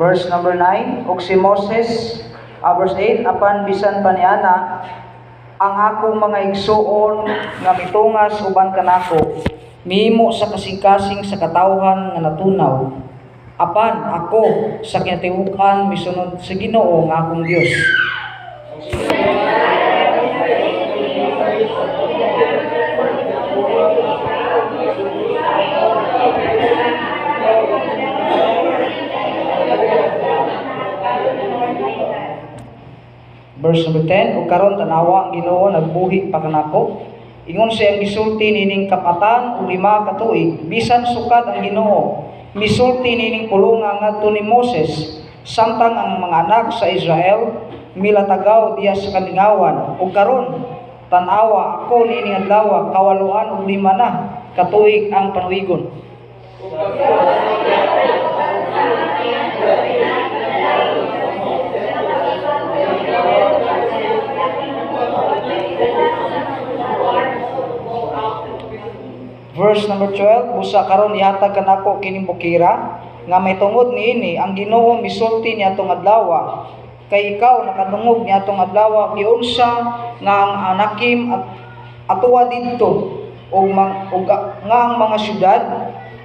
Verse number 9, ug si Moses, verse 8, apan bisan pa niana, ang akong mga igsuon nga mitungas uban kanako, mihimo sa kasing-kasing sa katawhan nga natunaw. Apan ako sa kinatibuk-an misunod sa Ginoo nga akong Dios. Verse number 10, ug karon tanawa ang Ginoo nagbuhi pa kanako. Ingon sa iyang gisulti nining kapatan og 5 ka tuig, bisan sukad ang Ginoo misulti nining pulonga ngadto ni Moses samtang ang mga anak sa Israel milatagaw diya sa kamingawan. Ug karon tan-awa ako niining adlaw 85 na ka tuig ang panuigon. Verse number 12, busa karon ihatag kanako kining bukira nga may tungod niini ang Ginoo misulti niadtong adlaw, kay ikaw nakadungog niadtong adlaw giunsa nga ang Anakim at atuwa didto ug ug nga ang mga syudad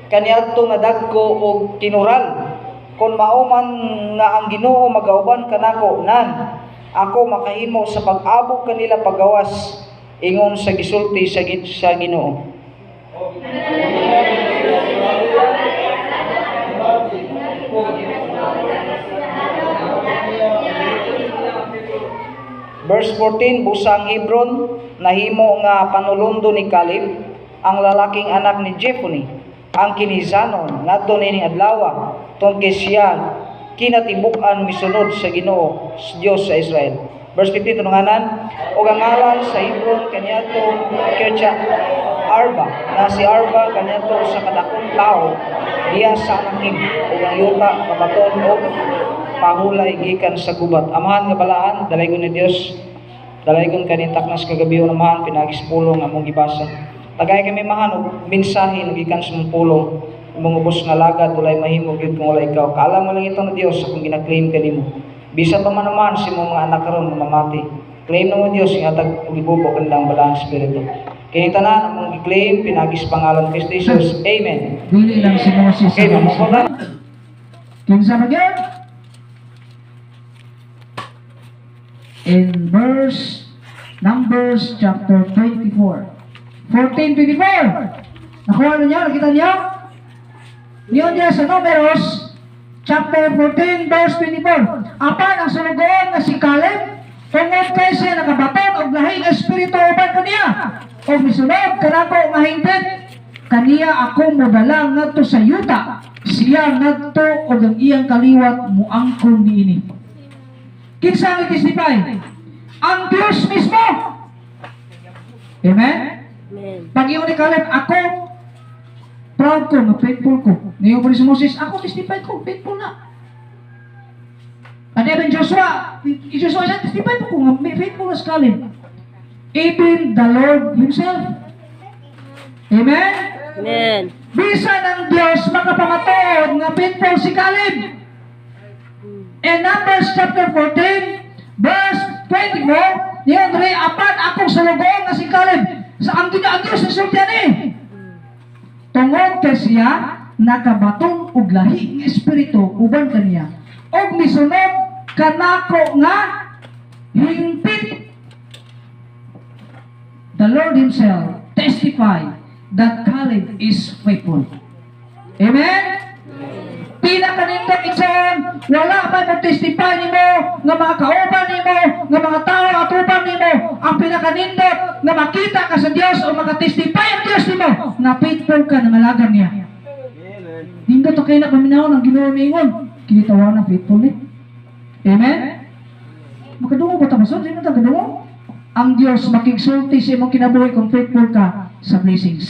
kaniadto nadagko og kinural. Kon mao man nga ang Ginoo magauban kanako, nan ako makahimo sa pag-abog kanila pagawas ingon sa gisulti sa Ginoo. Verse 14, busa ang Hebron nahimo nga panulundo ni Caleb, ang lalaking anak ni Jephunneh, ang Kenizanon, ngadto nining adlaw, tungod kay siya kinatibuk-an misunod sa Ginoo, sa Dios sa Israel. Verse 15, tununganan, ug ang ngalan sa Hebron kaniadtong Kirjat Arba, na si Arba kaniadto usa ka dakong tawo diya sa Anakim, ug ang yuta kabaton og pahulay gikan sa gubat. Amahan nga balaan, dalaygon ni Dios, dalaygon kaning taknas kagabi, Amahan, pinaagi sa pulong among gibasa. Tagay kami, Amahan, og mensahe nga gikan sa imong pulong. Imong ubos nga lagad walay mahimo gyud kung wala ikaw. Kaalam mo lang ito na Dios akong gina-claim kanimo. Bisan pa man, Amahan, sa imong mga anak karon nga mamati. Claim na mo, Dios, nga hatag og ibubo kanilang balaang espiritu. Kini tanan among gi-claim pinaagi sa pangalan ni Kristo Jesus. Amen. Dili lang si Moses Okay, ang mamuko na. Kinsa ba gyud? In verse Numbers chapter 24. 14:24. Nakuha na niyo? Nakita niyo? Niyon niya sa Numeros chapter 14 verse 24. Apan ang sulugoon nga si Caleb, tungod kay siya nakabaton og lahing espiritu uban kaniya og misunod kanako nga hingpit, kaniya ako modala ngadto sa yuta siya ngadto og ang iyang kaliwat muangkon niini. Kinsa ang testify? Ang Diyos mismo. Amen. Amen. Pag ni Caleb, ako proud ko nga faithful ko. Niyo po ni si Moses, ako testify ko, faithful na. And even Joshua, si Joshua siya, testify po ko nga may faithful na si Caleb. Even the Lord himself. Amen? Amen. Bisan ang Diyos makapamatuod nga faithful si Caleb. In Numbers chapter 14, verse 24, niyan rin, apan akong sulugoon nga si Caleb. Sa ang ang Diyos nasultian eh. Tungod kay siya nakabaton og lahi nga espiritu uban kaniya og misunod kanako nga hingpit. The Lord himself testify that Caleb is faithful. Amen? Pinakanindot, igsoon, wala man mag-testify nimo nga mga kauban nimo, nga mga tao atubang nimo. Ang pinakanindot nga makita ka sa Dios o makatestify ang Dios nimo nga faithful ka na malagan niya. Nindot kay na paminawon ang Ginoo miingon. Kini tawa na faithful ni. Amen? Makadungog ba ta, Pastor? Sino ta kadungog? Ang Dios makigsulti sa imong kinabuhi kung faithful ka sa blessings.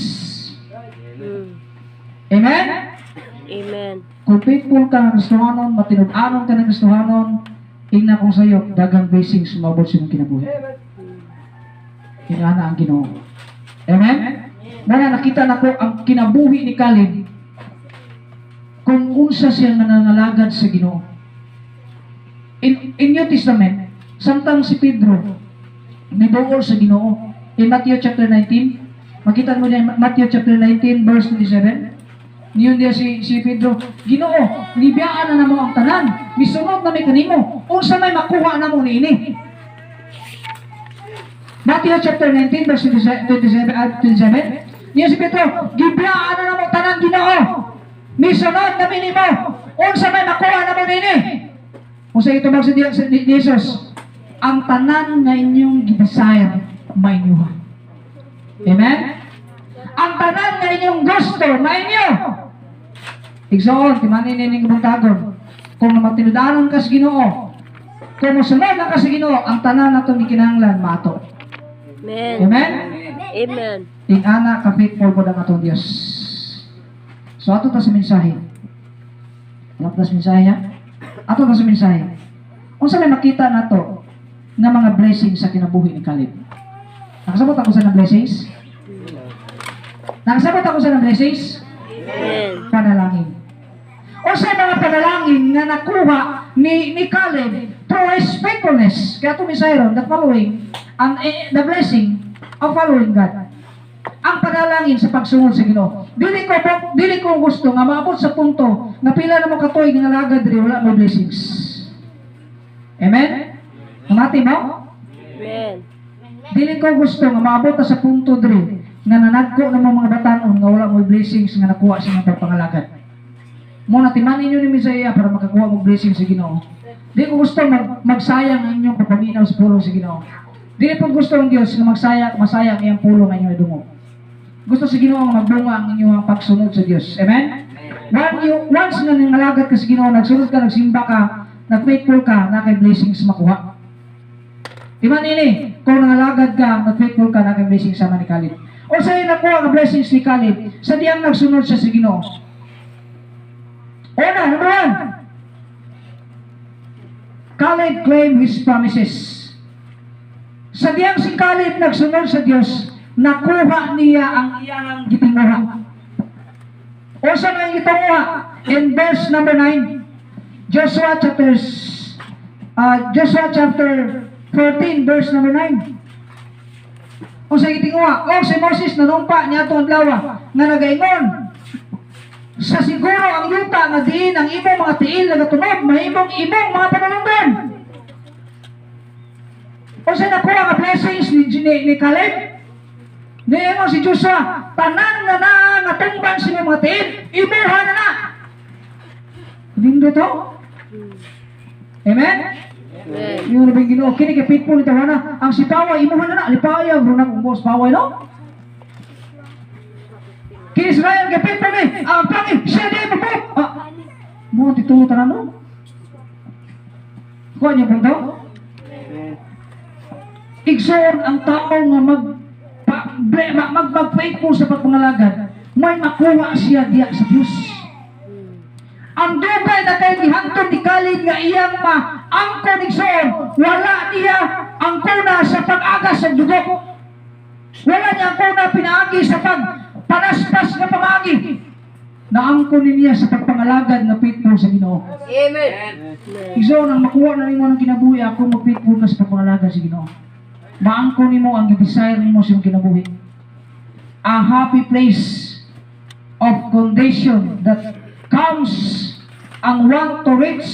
Amen? Amen. Kung faithful ka nga Kristohanon, matinud-anon ka ng Kristohanon, ingna kong sayo, daghang blessings sumabot sa imong kinabuhi. Ingana ang Ginoo. Amen? Muna nakita nako ang kinabuhi ni Caleb kung unsa siya nga nangalagad sa Ginoo. In New Testament, samtang si Pedro niduol sa Ginoo in Matthew chapter 19, makita mo niya Matthew chapter 19 verse 27. Niyon diya si Pedro, "Ginoo, nibiyaan na namo ang tanan, misunod na mi kanimo, unsa may makuha namo niini?" Matthew chapter 19 verse 27, 27, 27. Niya si Pedro, "Gibiyaan na namo tanan, Ginoo. Misunod na mi nimo. Unsa may makuha namo niini?" Unsa itubag sa ni Jesus? "Ang tanan nga inyong gi-desire mainyoha." Amen? Ang tanan nga inyong gusto mainyo. Igsoon, timanin nining kabuntagon. Kung matinudanon ka sa Ginoo, kung mosunod na ka sa Ginoo, ang tanan natong gikinahanglan maato. Amen. Amen? Amen. Ing-ana ka faithful po ang atong Dios. So ato ta sa mensahe. Ato ta sa mensahe ha? Ato ta sa mensahe. Unsa may makita nato nga mga blessings sa kinabuhi ni Caleb? Nakasabot ako sa ng blessings? Nakasabot ako sa ng blessings? Amen. Panalangin. Unsa mga panalangin nga nakuha ni Caleb through his faithfulness? Kaya ito mensahe ron, the following, ang, the blessing of following God. Ang panalangin sa pagsunod sa Ginoo. Dili ko gusto nga maabot sa punto nga pila na mo katuig nga nalagad diri wala mo blessings. Amen? Namati mo? Amen. Dili ko gusto nga maabot ta sa punto diri nga nanagko na mo mga batanon nga wala mo blessings nga nakuha sa mga pagpangalagad. Mo na timanin niyo ni Misaya para makakuha mo blessings sa Ginoo. Di ko gusto magsayang ang inyong pagpaminaw sa pulong sa Ginoo. Dili po gusto ang Dios nga masayang ang iyang pulong nga inyong idungog. Gusto sa Ginoo nga magbunga ang inyong pagsunod sa Dios. Amen? Once nga nangalagad ka sa Ginoo, nagsunod ka, nagsimba ka, nag-faithful ka, na kay blessings makuha. Di ba nini? Kung nangalagad ka, nag-faithful ka, na kay blessings sama ni Caleb. O sa nakuha ang blessings ni Caleb sa diyang nagsunod siya sa Ginoo. Una, number one, Caleb claimed his promises. Sa diyang si Caleb nagsunod sa Dios, nakuha niya ang iyang gitinguha. O sa nga gitinguha? In verse number 9, Joshua chapter 14 verse number 9. O sa gitinguha, o si Moses nanumpa niya atong adlaw nga nagaingon, "Sa siguro ang yuta nga diin ang imong mga tiil nagatunob mahimong imong mga panulundon." O sa nakuha nga blessings ni Caleb? Niingon si Joshua, "Tanan nga naa nga tungban sa imong mga tiil, imuha na na." Nindot to? Amen? Amen. Yung nabing Ginoo, kini kay faithful ni tawana, ang si Paway, imuha na na, lipaya, runang umos Paway, no? Kini Israel kay faithful ni, ang pangi, siya di mo po. Ah, mo titulo tanan, no? Kuha niyo po to? Igsoon, ang tao nga mag faithful sa pagpangalagad, may makuha siya diya sa Dios. Ang dugay na kay gihangton ni Caleb nga iyang maangkon, igsoon, wala niya ang kuna sa pag-agas sa dugo. Wala niya ang kuna pinaagi sa pagpanaspas nga pamaagi. Naangkon niya sa pagpangalagad nga faithful sa Ginoo. Amen. Igsoon, ang makuha na nimo ng kinabuhi ako mag-faithful ka sa pagpangalagad sa Ginoo. Maangkon nimo ang gi-desire nimo sa imong kinabuhi. A happy place of condition that comes ang want to reach,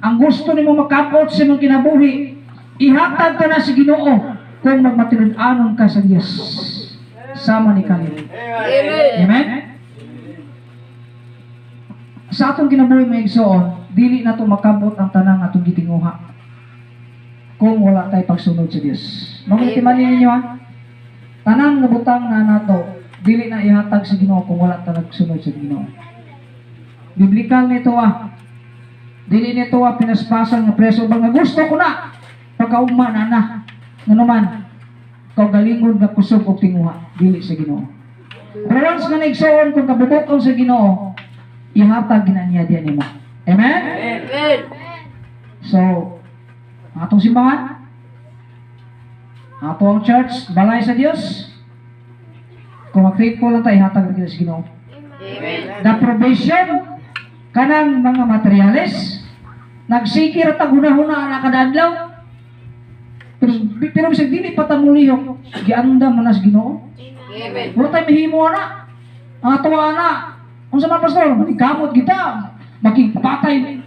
ang gusto nimo makapot sa imong kinabuhi, ihatag ka na sa Ginoo kung magmatinud-anon ka sa Dios sama ni Caleb. Amen. Amen? Sa atong kinabuhi, mga igsoon, dili na to makabot ang tanang atong gitinguha kung wala tayo pagsunod sa Dios. Mga timanin ninyo ha. Tanan nga butang na nato, dili na ihatag sa Ginoo kung wala ta nagsunod sa Ginoo. Biblical nito ah. Dili nito ah pinaspasan nga preso ba nga gusto ko na pagkaugma na na. Ngano man kaugalingon nga kusog og tinguha dili sa Ginoo. Pero once nga naigsoon kung kabubuton sa Ginoo, ihatag gina niya diyan nimo. Amen? Amen. So, ang atong simbahan, ato ang church, balay sa Dios. Kung mag-faithful lang tayo, hatag ra sa Ginoo. Amen. The provision kanang mga materyales, nagsikir at hunahuna na kada adlaw. Pero bisag dili pa ta mulihok, giandam man na sa Ginoo. Amen. Wala tayo mahimo na. Ang atuwa na. Unsa man, pastor, manikamot kita. Makipatay.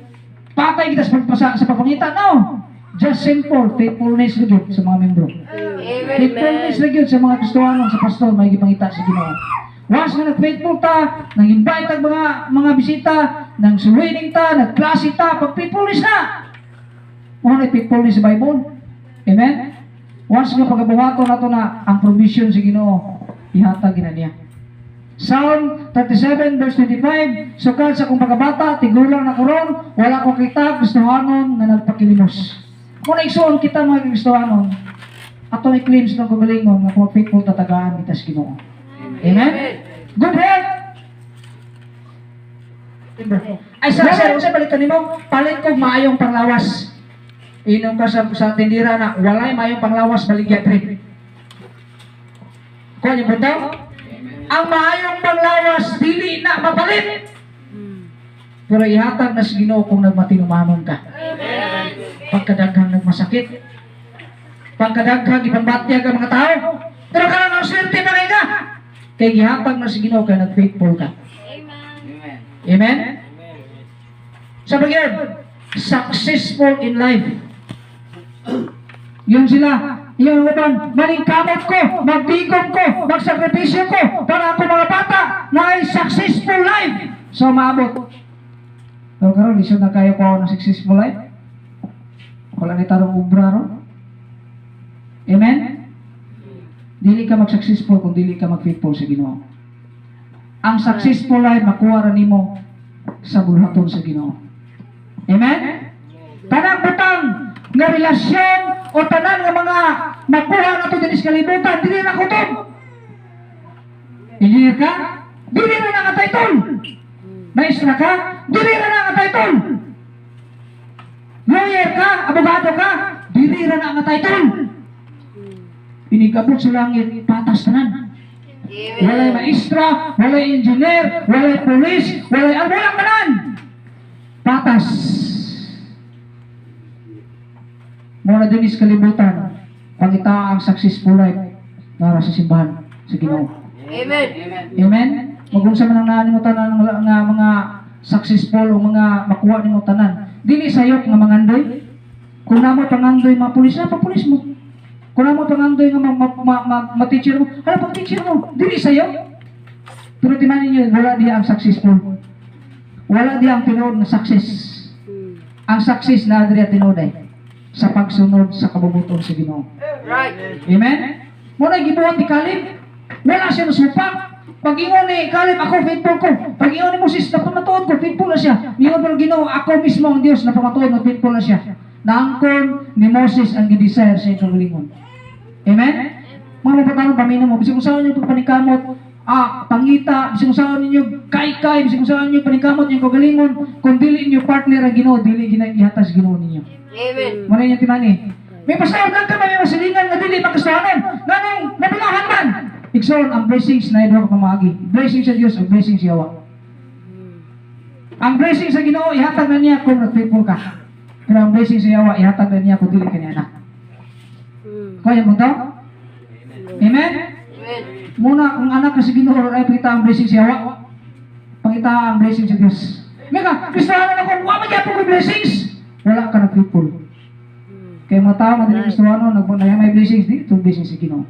Patay kita sa pagpasa sa pagpangita. No. Just simple faithfulness na gyud sa mga membro. Amen. Faithfulness na gyud sa mga Kristohanon, sa pastor, may gipangita sa Ginoo. Once nga nag-faithful ta, nang invite ang mga bisita, nang suwining ta, nagklase ta, pag faithfulness na. Mao na faithfulness sa Bible. Amen? Once nga pagabuhaton nato na ang provision sa Ginoo, ihatag gina niya. Psalm 37 verse 25, "Sukad sa akong pagkabata, tigulang na karon, wala ko kita Kristohanon nga nagpakilimos." Kung naigsuon kita mga Kristohanon, ato i-claim sa itong kagalingon nga kung faithful tatagaan kita sa Ginoo. Amen? Good health! Ay, sa balikan nimo, palit ko maayong panglawas. Inom ka sa tindira na walay maayong panglawas, baligya trip. Kuha niyo punto? Ang maayong panglawas dili na mapalit. Pero ihatag na sa Ginoo kung nagmatinumanon ka. Pagkadaghang nagmasakit. Pagkadaghang ipambatyag ang mga tao. Pero karon ang swerte pa kay ka. Kay gihatag na sa Ginoo kay nag-faithful ka. Amen? Sa bagay, successful in life. Yun sila. Yung uban, maningkamot ko, magtigom ko, magsakripisyo ko para ako mga bata na ay successful life. So maabot. Pero karon lisod na kayo ko ng successful life. Wala ni tarong ubra ron. Amen? Dili ka mag-successful kung dili ka mag-faithful sa Ginoo. Ang successful life makuha ra nimo sa bulhaton sa Ginoo. Amen? Tanang butang nga relasyon o tanan nga mga makuha nato dinhi sa kalibutan dili na kutob. Engineer ka? Dili na nga title. Maestra ka? Dili na nga title. Lawyer ka? Abogado ka? Dili ra na nga title. Inigabot sa langit, patas tanan. Walay maestra, walay engineer, walay police, walay ano, walang tanan. Patas. Mao na dinhi sa kalibutan, pangita ang successful life para sa simbahan sa Ginoo. Amen. Amen? Magunsa man ang naa nimo tanan nga mga successful o mga makuha nimo tanan. Dili sayop nga mangandoy. Kung namo pangandoy mga pulis na, papulis mo. Kung namo pangandoy nga ma-teacher mo, hala pag teacher mo, dili sayop. Pero timan ninyo, wala diha ang successful. Wala diha ang tinuod nga success. Ang success na diri tinuod ay sa pagsunod sa kabubut-on sa Ginoo. Right. Amen? Mao na gibuhat ni Caleb. Wala siya nasupak. Pag-ingon ni Caleb, "Ako faithful ko." Pag-ingon ni Moses, "Napamatuod ko, faithful na siya." Ingon pa Ginoo, "Ako mismo ang Dios, napamatuod na faithful na siya." Naangkon ni Moses ang gidesire sa iyong kagalingon. Amen? Mga mapatanong, pamina mo, bisag kung saan ninyo pagpaningkamot, pangita, bisag kung saan ninyo kaykay, bisag kung saan ninyo paningkamot yung kagalingon, kung dili ninyo partner ang Ginoo, dili ginahihatas Ginoo ninyo. Amen. Muna yung timani. May pastor lang ka, may masilingan nga dili makastahanan. Nganong nabalahan man. Igsoon, ang blessings na duha ka pamaagi. Blessings sa Dios o blessings sa yawa. Ang blessing sa Ginoo ihatag na niya kung nag-faithful ka. Pero ang blessing sa yawa ihatag na niya kung dili ka niya anak. Kaya mo to? Amen? Amen. Muna, kung anak ka sa Ginoo, ay pangita ang blessing sa yawa. Pangita ang blessing sa Dios. Mega, Kristohanon ako, wa man gyapon ko blessings. Wala ka nag-faithful. Kaya mga tao nga dili Kristiyano, nag may blessings, dili to blessings sa Ginoo.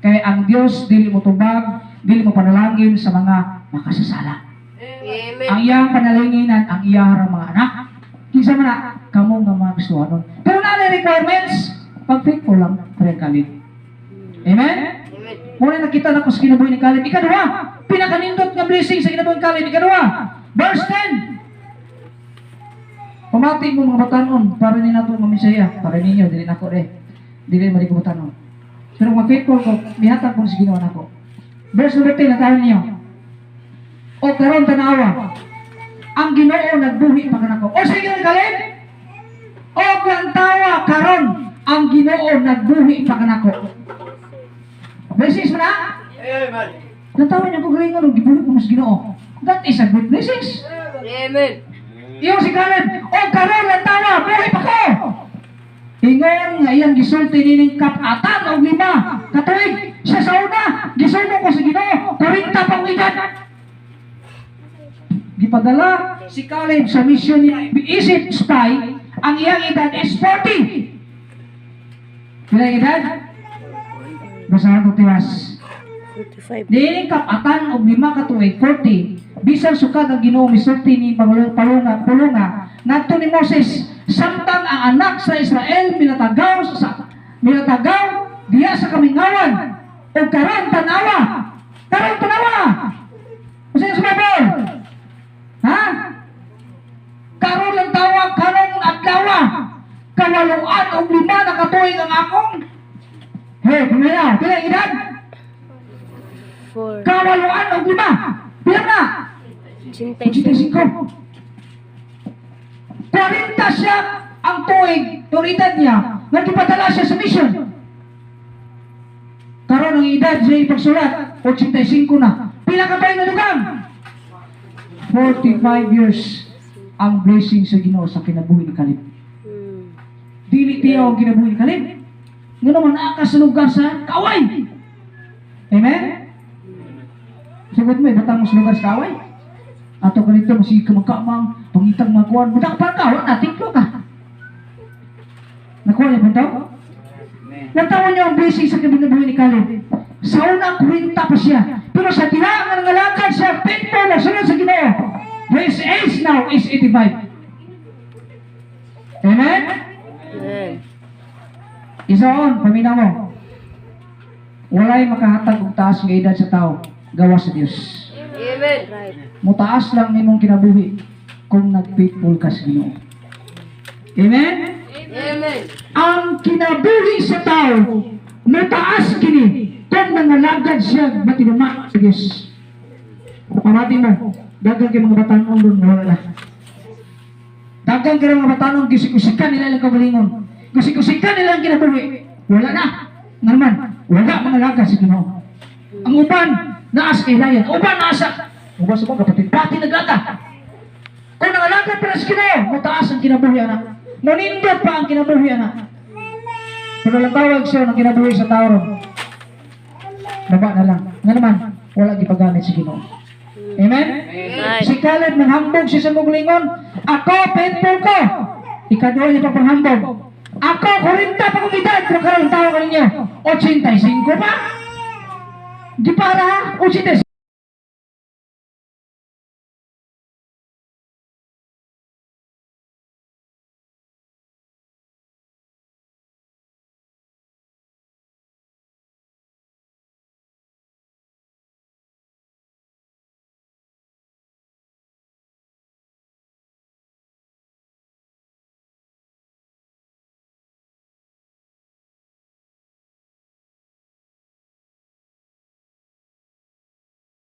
Kaya ang Dios dili mo tubag, dili mo panalangin sa mga makasasala. Amen. Ang iyang panalanginan, ang iyang mga anak. Kinsa man na, kamo nga mga Kristiyano. Pero naa requirements, pag faithful lang, pre Caleb. Amen? Amen. Muna nakita na ko sa kinabuhi ni Caleb. Ikaduha, pinakanindot nga blessing sa kinabuhi ni Caleb. Ikaduha, verse 10. Pamati mo mga batanon para ni nato mamisaya, para ninyo dili nako eh. Dili mo ko batanon. Pero kung faithful ko, mihatag ko sa Ginoo nako. Verse number 10 na ninyo. "O karon tanawa, ang Ginoo nagbuhi pa kanako." O sige Caleb. "O lantawa karon, ang Ginoo nagbuhi pa kanako." Blessings mo na? Amen. Lantawan niyo kagalingon og gibuhi ko mas Ginoo. That is a great blessings. Amen. Iyo si Caleb, o karon lantawa, buhi pa ko. Ingon nga iyang gisulti nining kap-atan og 5 katuig siya sa una, gisumo ko sa Ginoo, 40 pa ang edad. Gipadala si Caleb sa mission niya isip spy, ang iyang edad is 40. Pila ang edad? Basahan ko tiwas. 45. Niining kap-atan og 5 katuig, 40, bisan sukad ang Ginoo misulti ni palunga, pulunga, ngadto ni Moses, samtang ang anak sa Israel milatagaw diya sa kamingawan, ug karon tan-awa, karon tan-awa. Usa sa Bible? Ha? Karon lantawa, karong adlaw, 85 na katuig ang akong. Hey, pamilya, pila ang edad? 4. 85. Pila na? 85. 85. 40 siya ang tuig, yung edad niya, nga gipadala siya sa mission. Karon ang edad siya ipagsulat, 85 na. Pila ka tuig na dugang? 45 years ang blessing sa Ginoo sa kinabuhi ni Caleb. Dili tiyaw ang kinabuhi ni Caleb. Nga naman naa ka sa lugar sa kaaway. Amen? Sagot mo, ibutang mo sa lugar sa kaaway. Ato ka nito, masige ka magkamang, pangitag mga kuwan. Butang pa ka, wala na, tinglo ka. Nakuha niya ba ito? Lantawan niyo ang blessing sa kinabuhi ni Caleb. Sa una, 40 pa siya. Pero sa tila nga nangalakad siya, faithful na sunod sa Ginoo. His age now is 85. Amen? Amen. Isaon, paminaw mo. Walay makahatag og taas nga edad sa tao, gawas sa Dios. Amen. Right. Mutaas lang nimong kinabuhi kung nag-faithful ka sa Ginoo. Amen? Amen. Ang kinabuhi sa tao, mutaas kini kung nangalagad siya matinuma sa Diyos. Pamati mo, daghang kay mga batanon doon, wala na. Daghang kay mga batanon, gisikusikan nila ilang kagalingon. Gisikusikan nila ang kinabuhi. Wala na. Nga naman, wala mangalagad sa Ginoo. Ang uban, naa sa kahilayan. Uban, naa sa, uban sa mga kapatid, pati naglaga. Kung nangalagad pa na sa Ginoo, mataas ang kinabuhi, anak. Manindot pa ang kinabuhi, anak. Pero lang tawag siya ng kinabuhi sa tao ron. Baba na lang. Nga naman, wala gipagamit sa Ginoo. Amen? Amen. Si Caleb nanghambog siya sa muglingon, "Ako, faithful ko." Ikaduha niya pa panghambog. "Ako, 40 pa kong edad, pero karon tao ka ninyo, 85 pa." Di para, 85.